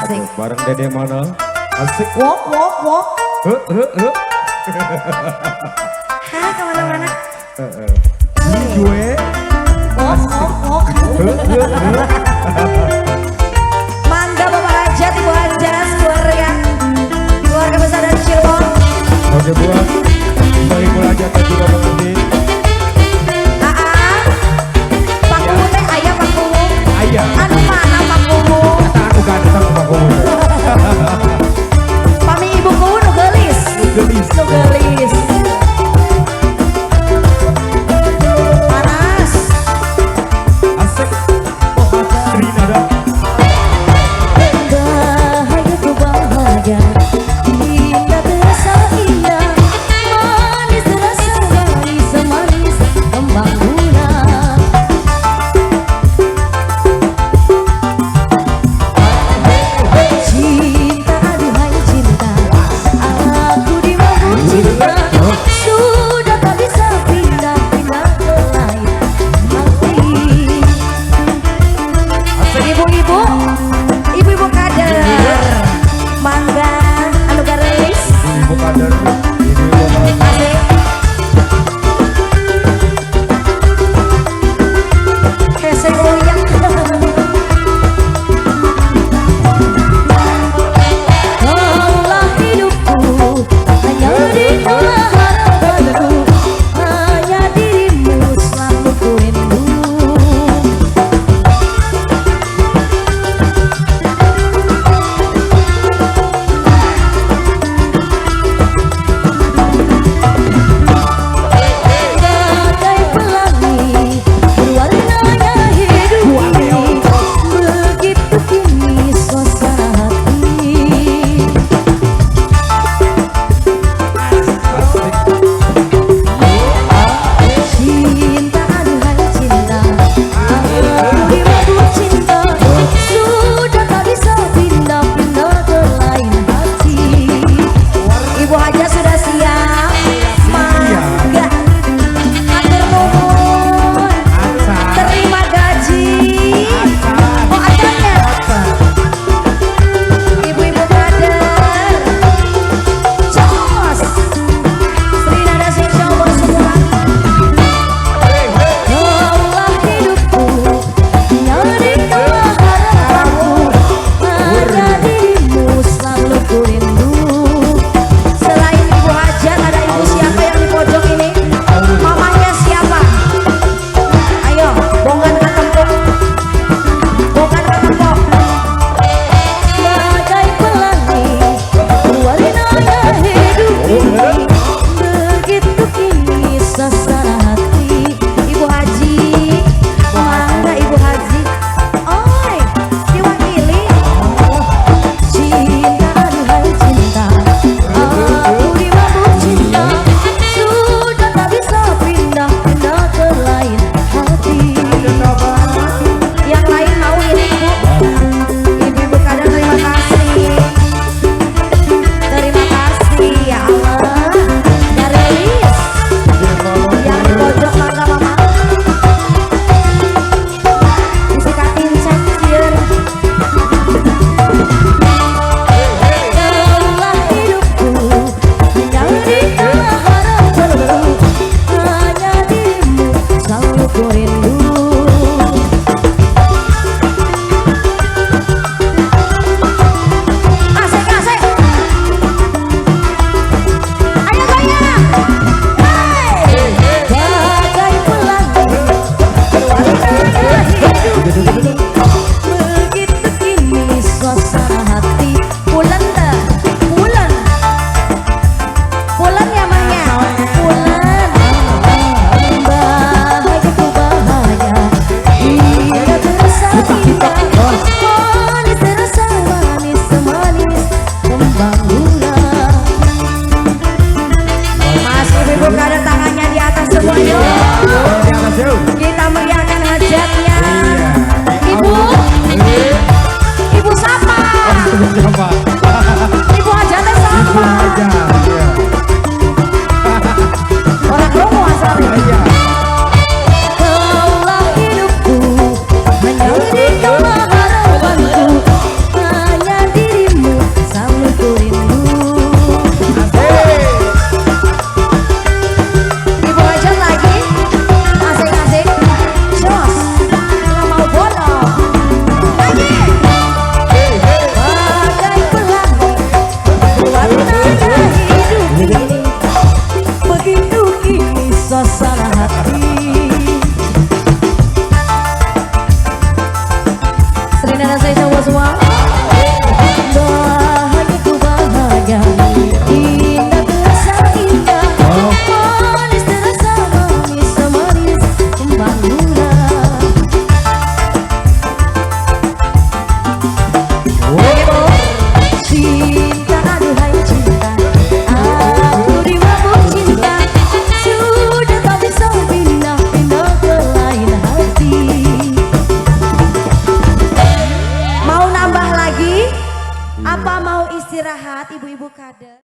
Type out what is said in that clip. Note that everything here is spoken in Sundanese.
Asik. Aduh, bareng Dede mana? Asik. Wok wok wok. He he he. Hah, kemana-mana. Heeh. Gue. Wok wok wok. He he he. Mangga Bapak Hajat, Ibu Hajat, keluarga. Keluarga besar dari Cirebon. Oke, buat Sohibul Hajat dan juga pengantin. Aa. Pak Kuwu teh aya, Pak Kuwu? Aya. Anu mana Pak Kuwu? Kata aku ganteng, Pak Kuwu. Pami Ibu Kuwu nu geulis. Geulis. Nu geulis. Panas. Asik. Sri Nada. Apa mau istirahat ibu-ibu kader?